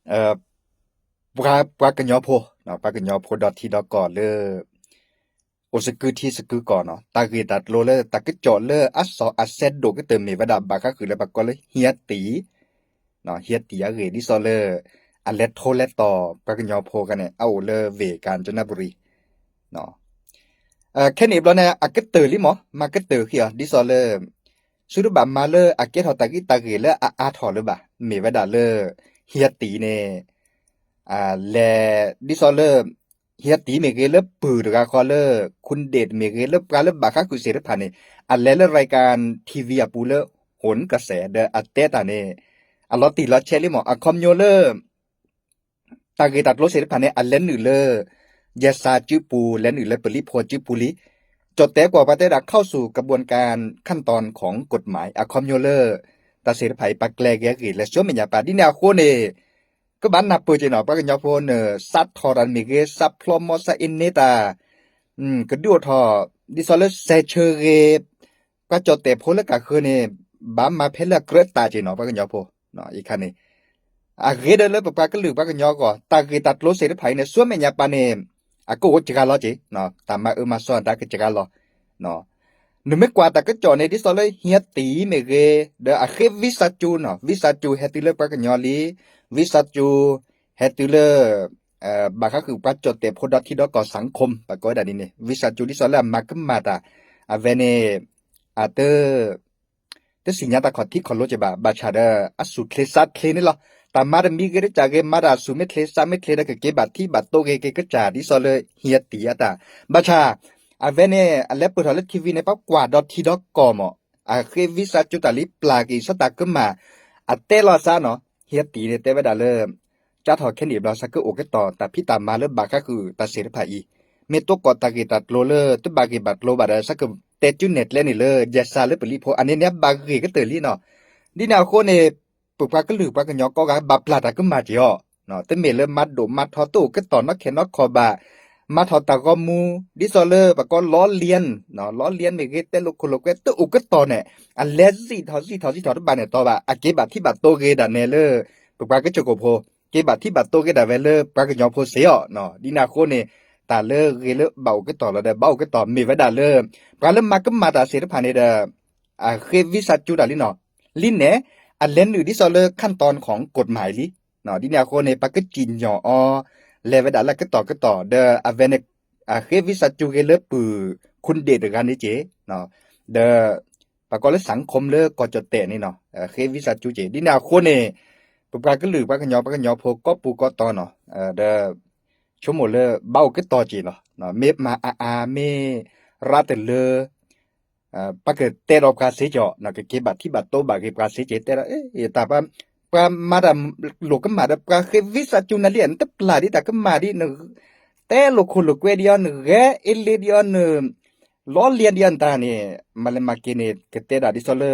ပှၤကညီဖိ, ပှၤကညီဖိဒီထံဒီကီၢ်လၢ အိၣ်စကုထံစကုကီၢ်နီၤ, တၢ်ဂ့ၢ်တၢ်ကျိၤလၢတၢ်ကစီၣ်လၢအစီၣ်အဆဲးဒိၣ်ကတၢၢ်မ့ၢ်ဝဲဒၣ် ဘၣ်ဃးဃုာ်လၢပှၤကိးလၢ ဟံးတံၢ်, ဟံးတံၢ်အဂ့ၢ် ဒ်သိးလၢ အလဲၤထီၣ်လဲၤတီၤပှၤကညီဖိခါန့ၣ် အအိၣ်လၢဝ့ၢ်ကၣ်စနဘူရံၤ ခဲန့ၣ်ဘျီန့ၣ် အကတၢၢ်လံမး, မၤကတၢၢ်ဃံအီၤ ဒ်သိးလၢ သုတဘၣ်မၤလၢအကဲထီၣ်တၢ်ဂံၢ်တၢ်ဂ့ၢ်လၢအအါထီၣ်လၢၤဘၣ်. မ့ၢ်ဝဲဒၣ်လၢ ဟံးတံၢ်န့ၣ် လဲၤ ဒ်သိးလၢ ဟံးတံၢ်မ့ၢ်ဂ့ၤ လၢပုၢ်တဂၤဃီလၢ ခူၣ်ဒ့ၣ်မ့ၢ်ဂ့ၤ လၢပှၤလၢဘၣ်ဃးဃုာ်သ့ၣ်တဖၣ်န့ၣ် အလဲၤလၢ ရံးကၣ် ထံၣ်ဝံၤ အပူၤလၢ ဟိၣ်ကစဲး ဒီးအတဲတၢ်န့ၣ် အလီၤတံၢ်လီၤဆဲးလံမး. အခီပညီလၢ တၢ်ဂ့ၢ်တၢ်ကျိၤသ့ၣ်တဖၣ်န့ၣ် အလဲၤနုာ်လၢ ယဲၢ်စၢ်စုပူၤ လဲၤနုာ်လၢပလံၤဖိစုပူၤလံ. ကၠီၣ်တဲာ်ကွၢ်ပှၤတဲဒၣ် เข้าสู่กระบวนการขั้นตอนของกฎหมาย အခီပညီလၢ တၢ်သ့ၣ်တဖၣ်အံၤ ပှၤကျဲၤက့ၤအဂ့ၢ် လဲၤဆူမဲာ်ညါပၢ် ဒ်န့ၣ်အဃိန့ၣ် ကဘၣ်နၢ်ပၢၢ်က့ၤနီၤ ပှၤကညီဖိန့ၣ် စးထီၣ်တၢ်မ့ၢ်ဂ့ၤ စးဖျီမီစးအ့န့တၢ် ကဒုးအိၣ်ထီၣ် ဒ်သိးလၢစဲးဆၢဂ့ၤ ပှၤကၠီၣ်တဲာ်ဖိလၢကၢ်ဃၢၤန့ၣ် ဘၣ်မၤဖဲလၢအကြၢးတၢ်က့ၤနီၤ ပှၤကညီဖိ အံၤခါန့ၣ် အဂ့ၤဒီးလၢပပှၤကလုာ်ပှၤကညီအဂီၢ် တၢ်ဂ့ၢ်တၢ်ကျိၤသ့ၣ်တဖၣ်အံၤန့ၣ် ဆူမဲာ်ညါပၢ်န့ၣ် အကအိၣ်စှၤလီၤက့ၤ တၢ်မၤအၢမၤသီတၢ်ကစှၤလီၤ နမ့ၢ်ကွၢ်တၢ်ကစီၣ်န့ၣ် ဒ်သိးလၢဟံးတံၢ်မ့ၢ်ဂ့ၤ ဒီးအဃ့ visa ကၠူနီၤ visa ကၠူဟဲတုၤလၢပှၤကညီလံ visa ကၠူဟဲတုၤလၢ ဘၣ်ဃးဃုာ်ပှၤကၠီၣ်တဲာ်ဖိဒီထံဒီကီၢ် สังคม ပကိးဝဲဒၣ်ဒ်န့ၣ် visa ကၠူဒ်သိးလၢအမၤကမၣ်တၢ် အဝဲန့ၣ် အတ တသ့ၣ်ညါတၢ်ခီၣ်ထံးခီၣ်လိက့ၤဘၣ် ဘၣ်ဆၣ်ဒီး အဆူၣ်ချ့စးချ့န့ၣ်လီၤ. တၢ်မၤတမံၤဂ့ၤတစၢ်ဂ့ၤ မၤတၢ်ဆူၣ်မ့ၢ်ချ့စးမ့ၢ်ချ့ဒီး ကက့ၤဘၣ်ထံဘၣ်တိဂ့ၤ က့ၤကစၢ် ဒ်သိးလၢဟံးတံၢ်အတၢ် ဘၣ်ဆၣ် အဝဲန့ၣ် အလဲၤပၢၢ်ထီၣ်လၢ ထံၣ်ဝံၤ န့ၣ် ပှၤကွၢ်ဒီထံဒီကီၢ်မး အဃ့ visa ကၠူတၢ်လံ ပျၢ်က့ၤဆၢတၢ်ကမၣ် အတဲလီၤစးနီၤ ဟံးတံၢ်န့ၣ် တဲဝဲဒၣ်လၢ ကးထီၣ်ခဲန့ၣ်ဘျီ ဆၢကအိၣ်ကတီၢ်တၢ်ဖံးတၢ်မၤလၢဘၣ်ဃးဃုာ်တၢ်သ့ၣ်တဖၣ်အံၤ မ့ၢ်တိကီၢ်တၢ်ဂ့ၢ်တၢ်ကျိၤလၢတဘၣ်ဂ့ၢ်ဘၣ်ကျိၤဘၣ်ဒီး ဆၢကတဲာ်ကၠူနဲၣ်ကျဲန့ၣ်လၢ ယဲၢ်စၢ်လၢပလံၤဖိ အန့ၣ်န့ၣ် ဘၣ်ဂ့ၢ်ကတၢၢ်လံနီၤ. ဒ်န့ၣ်အဃိန့ၣ် ပပှၤကလုာ်ပှၤကညီကိးဂၤ ဘၣ်ပျၢ်တၢ်ကမၣ်က့ၤအီၤ တမ့ၢ်လၢမၤဒိၣ်မၤထီ တအိၣ်ကတီၢ်နီတခီၣ်နီတခီၣ်ဘၣ် မၤထီၣ်တၢ်ဂီၤမူ ဒ်သိးလၢပကိး ล้อเลียน ล้อเลียน မ့ၢ်ဂ့ၤ တဲလိာ်ခိၣ်လိာ်ကွဲ တအိၣ်ကတီၢ်န့ၣ် အလဲၤစံၣ်ထီၣ်စံၣ်ထီၣ်စံၣ်ထီၣ်တဘၣ်န့ၣ်တီဘၣ် အက့ၤဘၣ်ထံဘၣ်တိဂ့ၤဒၣ်နဲလၢ ပပှၤကစၢၢ်ခိၣ်ဖိ က့ၤဘၣ်ထံဘၣ်တိဂ့ၤဒၣ်ဝဲလၢပှၤကညီဖိစ့ၢ်အီၤ. ဒ်န့ၣ်အဃိန့ၣ် တၢ်လၢဂ့ၤလၢဘၣ်အိၣ်ကတီၢ်လီၤဒီး ဘၣ်အိၣ်ကတီၢ်မ့ၢ်ဝဲဒၣ်လၢ ပှၤလၢမၤကမၣ်တၢ်သ့ၣ်တဖၣ်န့ၣ်ဒီး အဃ့ visa ကၠူတၢ်လံနီၤ လံန့ၣ် အလဲၤနုာ်ဒ်သိးလၢ ขั้นตอนของกฎหมาย လံ. ဒ်န့ၣ်အဃိန့ၣ် ပှၤကစံၣ်ညီၣ်အီၤ လဲၤဝဲဒၣ်လၢကတီၢ်ကတီၢ် ဒီးအဝဲန့ၣ် အဃ့ visa ကၠူဂ့ၤလၢပုၢ် ခူၣ်ဒ့ၣ်တဂၤန့ၣ်က့ၤ ဒီး ပှၤကိးလၢ สังคม လၢကီၢ်ကၠီၣ်တဲာ်န့ၣ်နီၤ ဃ့ visa ကၠူက့ၤ ဒ်န့ၣ်အဃိန့ၣ် ပပှၤကလုာ်ပှၤကညီ ပှၤကညီဖိကိးပူၤကိးတီၤနီၤ ဒီး ဆိကမိၣ်လၢဘၣ်အိၣ်ကတီၢ်က့ၤလီၤ. မ့ၢ်မၤအါအါ မ့ၢ်ရးတလၢ ပှၤကတဲဒီးပှၤစ့ၢ်ကီး ကက့ၤဘၣ်ထံဘၣ်တိဘၣ်ဂ့ၤပှၤစ့ၢ်ကီး တဲဒီး တၢ် ပှၤမၤတၢ်လိၣ်ကမၣ်ဒီး ပှၤဃ့ visa ကၠူနၤလံ နတပျၢ်ဒ်တၢ်ကမၣ်ဒ် နတဲလိာ်ခိၣ်လိာ်ကွဲဒ်အီၤ နဂဲအ့လ့ဒ်အီၤ န ล้อเลียน ဒ်အီၤ နတၢ်န့ၣ် မၤလဲၤမၤက့ၤန့ၣ် ကတဲဒၣ်ဒ်သိးလၢ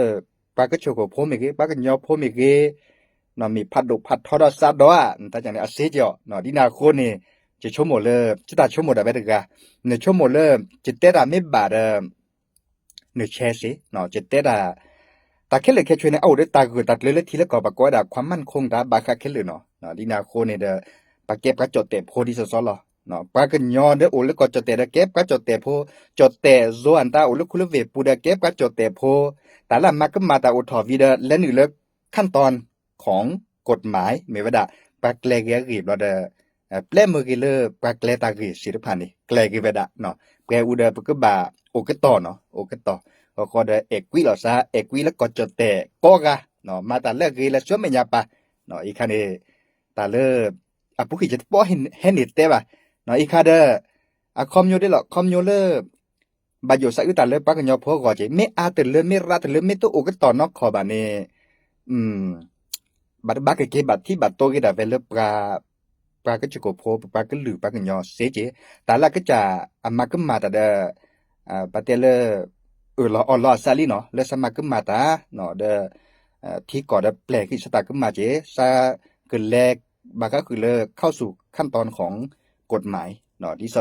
ပှၤကစၢၢ်ခိၣ်ဖိမ့ၢ်ဂ့ၤ ပှၤကညီဖိမ့ၢ်ဂ့ၤ နီၢ်မ့ၢ်ဖးဒိၣ်ဖးထီဒီးစးဒီးဧါ နတၢ်န့ၣ် အစ့ၢ်ကီးအီၤ ဒ်န့ၣ်အဃိန့ၣ် ယဆိကမိၣ်လၢ ယတၢ်ဆိကမိၣ်ဒၣ်ဝဲတဂၤ နဆိကမိၣ်လၢ ယတဲတၢ်မ့ၢ်ဘၣ်ဒီး နဆဲးစ့ၢ် ယတဲတၢ် တၢ်ခဲလၢာ်ခဲဆ့န့ၣ် အအိၣ်ဒီးတၢ်ဂၢၢ်တၢ်ကျၢၤလၢထံလၢကီၢ် ပှၤကိးဝဲဒၣ် ความมั่นคง တၢ်ဘၣ်ဃးခဲလၢာ်နီၤ ဒ်န့ၣ်အဃိန့ၣ်ဒီး ပှၤကဲပှၤကၠီၣ်တဲာ်ဖိဒ်သိးသိးလီၤ. ပှၤကညီဒီးအိၣ်လၢကီၢ်ကၠီၣ်တဲာ်ဒီး ကဲပှၤကၠီၣ်တဲာ်ဖိ ကၠီၣ်တဲာ် ယိၤအတၢ်အိၣ်လၢခူလၢဝ့ၢ်ပူၤဒီး ကဲပှၤကၠီၣ်တဲာ်ဖိ တၢ်လၢအမၤကမၣ်တၢ်အိၣ်ထီၣ်ဝံၤဒီး လဲၤနုာ်လၢ ขั้นตอน ของกฎหมาย မ့ၢ်ဝဲဒၣ် ပှၤကျဲၤက့ၤအဂ့ၢ်ဘျီဒီး ပျဲမုၢ်ဂ့ၤလၢပှၤကျဲၤတၢ်ဂ့ၢ်သ့ၣ်တဖၣ်န့ၣ် ကျဲၤက့ၤဝဲဒၣ် ပှဲၤအူဒီးပကဘၣ်အိၣ်ကတီၢ်နီၤ အိၣ်ကတီၢ် ဃီဃီဒီးအဲၣ်ကွံလိာ်သး အဲၣ်ကွံလၢကီၢ်ကၠီၣ်တဲာ်ကိးဂၤ မၤတၢ်လၢအဂ့ၤလၢဆူမဲာ်ညါပၢ် အံၤခါန့ၣ် တၢ်လၢ အပူၤကွံာ်ယတပီၢ်ဟဲန့ၣ်တဲဘၣ် အံၤခါဒီး အခီပညီဒ်လီၤ အခီပညီလၢ ဘၣ်ယိၣ်သးအုးတၢ်လၢပှၤကညီဖိအဂီၢ်က့ၤ မ့ၢ်အါတလၢ မ့ၢ်ရးတလၢ မ့ၢ်တအိၣ်ကတီၢ်နီတခီၣ်ဘၣ်န့ၣ် ဘၣ်တဘၣ်ကက့ၤဘၣ်ထံဘၣ်တိဂ့ၤဒၣ်ဝဲလၢ ပှၤကစၢၢ်ခိၣ်ဖိ ပပှၤကလုာ်ပှၤကညီစ့ၢ်ကီး တၢ်လၢအကစၢ်အမၤကမၣ်တၢ်ဒီး ပတဲလၢ အၢၣ်လီၤအီလီၤအသးလံနီၤ လၢဆၢမၤကမၣ်တၢ် ဒီး ထံကီၢ်ဒီးပျဲၢ်ဃံးဆၢတၢ်ကမၣ်က့ၤ ဆၢကလဲၤ ဘၣ်ဃးဃုာ်လၢ เข้าสู่ขั้นตอนของกฎหมาย ဒ်သိး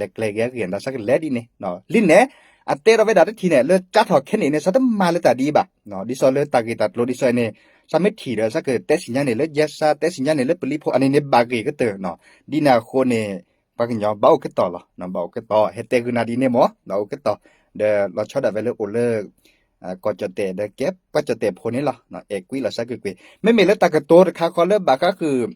လဲၤကျဲၤက့ၤအဂ့ၢ် တၢ်ဆၢကလဲၤဒ်န့ၣ် လံန့ၣ် အတဲထီၣ်ဝဲဒၣ်တထံၣ်န့ၣ် လၢကးထီၣ်ခဲန့ၣ်န့ၣ် ဆၢတမၤလၢတၢ်ဒ်အံၤဘၣ် ဒ်သိးလၢတၢ်ဂ့ၢ်တၢ်ကျိၤဒ်သိးန့ၣ် တၢ်မ့ၢ်ထံၣ်ဒီး စးကတဲသ့ၣ်ညါန့ၣ်လၢယဲစါ တဲသ့ၣ်ညါန့ၣ်လၢပလံၤဖိ အန့ၣ်န့ၣ်ဘၣ်ဂ့ၤကတၢၢ်နီၤ. ဒ်န့ၣ်အဃိန့ၣ် ပှၤကညီဘၣ်အိၣ်ကတီၤလီၤ, ဘၣ်အိၣ်ကတီၤ ဟဲတဲဂုာ်နၤဒ်န့ၣ်မ့ၢ် ဘၣ်အိၣ်ကတီၤ ဒီးလီၤဆီဒၣ်ဝဲလၢအိၣ်လၢ ကီၢ်ကၠီၣ်တဲၣ်ဒီးကဲပှၤကၠီၣ်တဲၣ်ဖိန့ၣ်လီၤ. အဲၣ်ကွံလီၤစးကွ့ၢ်ကွ့ၢ် မ့မ့ၢ်လၢတၢ်ကတိၤတခါဃီလၢဘၣ်ဃးဃုာ်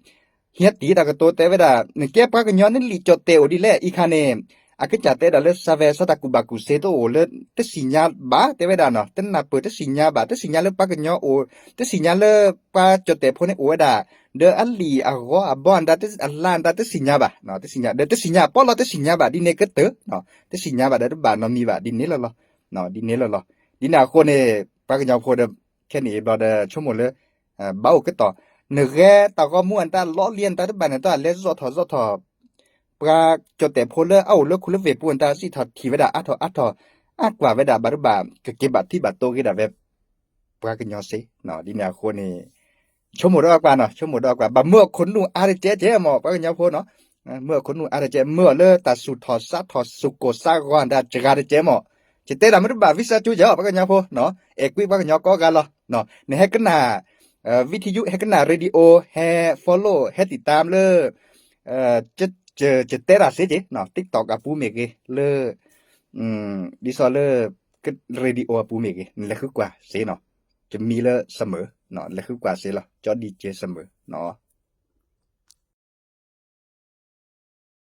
ဟံးတံၢ်တၢ်ကတိၤတဲဝဲဒၣ် နကဲပှၤကညီနလံာ်ကၠီၣ်တဲၣ်အိၣ်ဒ်လဲၣ် အံၤခါန့ၣ် အကစၢ်တဲဒၣ်လၢ စးဝဲစးတၢ်ကူၣ်ဘၣ်ကူၣ်သ့တအိၣ်လၢ တသ့ၣ်ညါဘၣ် တဲဝဲဒၣ်နီၤ တနၢ်ပၢၢ်တသ့ၣ်ညါဘၣ် တသ့ၣ်ညါလၢပှၤကညီအိၣ် တသ့ၣ်ညါလၢပှၤကၠီၣ်တဲၣ်ဖိန့ၣ်အိၣ်ဝဲဒၣ် ဒီးအလံာ်အဂီၤအဘီအဒၣ် အလါအဒၣ်တသ့ၣ်ညါဘၣ် တသ့ၣ်ညါ ဒီးတသ့ၣ်ညါအပီလီၤ တသ့ၣ်ညါဘၣ်ဒ်န့ၣ်ကတၢၢ် တသ့ၣ်ညါဘၣ်ဒီးတဘၣ်နီတမံၤဘၣ် ဒ်န့ၣ်လီၤလီၤ ဒ်န့ၣ်လီၤလီၤ. ဒ်န့ၣ်အဃိန့ၣ် ပှၤကညီဖိဒီး ခဲန့ၣ်အံၤဘျီဒီး ဆိကမိၣ်လၢ ဘၣ်အိၣ်ကတီၤ နဂဲၤတၢ်ဂီၢ်မူအတၢ်လီလံအတၢ်တဘၣ်န့ၣ် တၢ်လဲၤစ့ၢ်ထီၣ်စ့ၢ်ထီၣ် ပှၤကၠီၣ်တဲၣ်ဖိလၢအအိၣ်လၢခူလၢဝ့ၢ်ပူၤအတၢ်စံးထီၣ်ထံၣ်ဝဲဒၣ်အါထီၣ်အါထီၣ် အါကွၢ်ဝဲဒၣ်ဘၣ်တဘၣ် ကက့ၤဘၣ်ထံၣ်ဘၣ်တိၢ်က့ၤဒၣ်ဝဲ ပှၤကညီစ့ ဒ်န့ၣ်အဃိန့ၣ် ဆိကမိၣ်ဒီးအကွၢ်နီၤ ဆိကမိၣ်ဒီးအကွၢ် ဘၣ်မၢအခိၣ်နူာ်အါတကဲကဲမ့ၢ် ပှၤကညီဖိနီၤ မၢအခိၣ်နူာ်အါတကဲ မၢအီၤလၢတၢ်သူၣ်ထီၣ်စးထီၣ် သူၣ်ကိၢ်သးဂီၤအတၢ်စှၤတကဲမ့ၢ် ယတဲဒၣ်မ့ၢ်တဘၣ် ဝံသးစူၤယီၤ ပှၤကညီဖိနီၤ အဲၣ်ကွံပှၤကညီကိးဂၤလီၤ နဟဲကနၣ် ဝံထယု ဟဲကနၣ် radio ဟဲ follow ဟဲ ติดตาม လၢ ယတဲဒၣ်စ့က့ၤ TikTok အပူၤမ့ၢ်ဂ့ၤ လၢ ဒ်သိးလၢ radio အပူၤမ့ၢ်ဂ့ၤ နလဲၤဃုကွၢ်စ့နီၤ ယမံၤလၢ Summer လဲၤဃုကွၢ်စ့လီၤ ကၠီဒံက့ Summer နီၤ